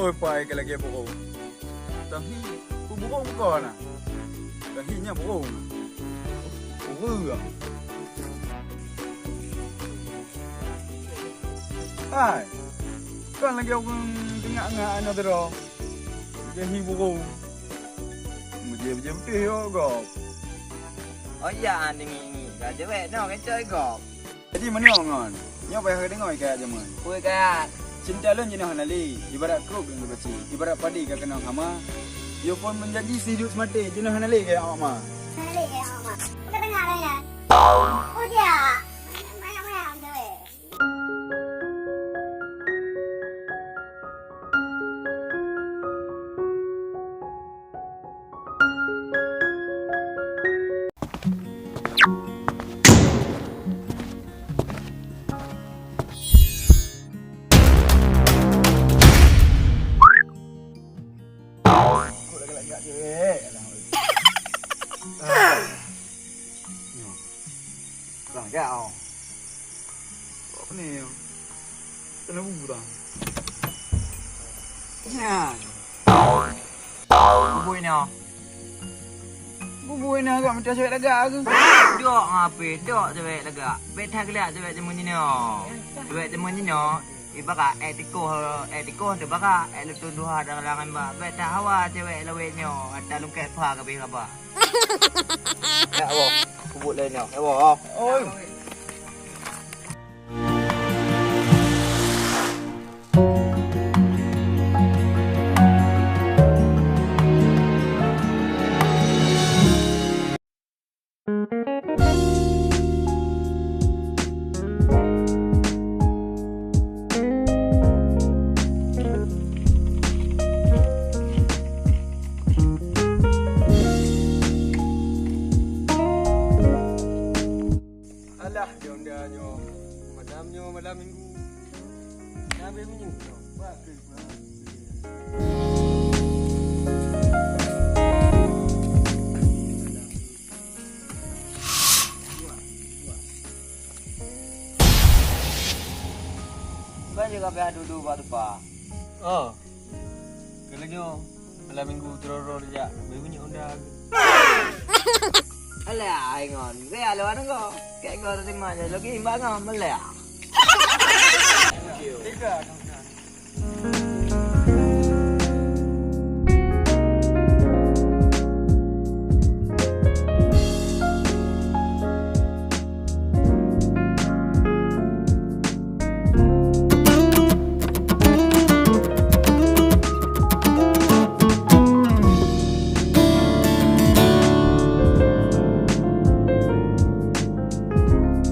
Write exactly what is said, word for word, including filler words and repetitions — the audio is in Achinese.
Oi, pai ka lagèe burông. Tapi, peue burông bukan na? Tapi nyan burông. Burông. Hai, kan lagèe ureueng teungak-ngak na sidroe. Jadi burông. Meujeuet-jeuet putih yo gob. Oh ya, ninggi-ngi. Ka jeuet no, kacau gob. Jadi meunyoe ngon, nyoe payah deungoe kayat jameun. Peue kayat? Cinta lôn jinoe hana lé, ibarat krop nyang geubaci, ibarat padi ka keunong hama. Yo phon meujanji siduek seumaté, jinoe hana lé kayat awak ma. Hana lé kayat awak ma. Peue ka deungoe lagèe nyan? Peue jak? Banyak-banyak cewek. Kok lagak-lagak je, eh. Alah, oi. Ah. Nyoe. Kurang ajar, oh. Apa ni? Kena bubu dah. Ya. Bubu ini, oh. Bubu ini agak macam cewek lagak ke? Dok ngapi, dok cewek lagak. Beta gelak cewek jameun ini, oh. Cewek jameun ini, oh. Ibarat eh tikoh, eh tikoh teubarak, eh lutôn tuha dalam rimba. Bèk tahawa cewek lawét nyoe, ata lungkét pha kabeh raba. Ya Allah, kubut lé nyoe. Ya Allah. Oi. Alah, di onda nyoe. Malam nyoe, malam minggu. Dah habéh minyeuk nyoe. Bah, keu, bah. Bukan juga payah dudu bak tupa. Oh. Kalau nyoe, malam minggu teroro dijak, beri minyeuk onda ke? Alah, ingon. Gaya luar negara. Kayak gua terima je. Lagi imbang ngam, alah. Tiga.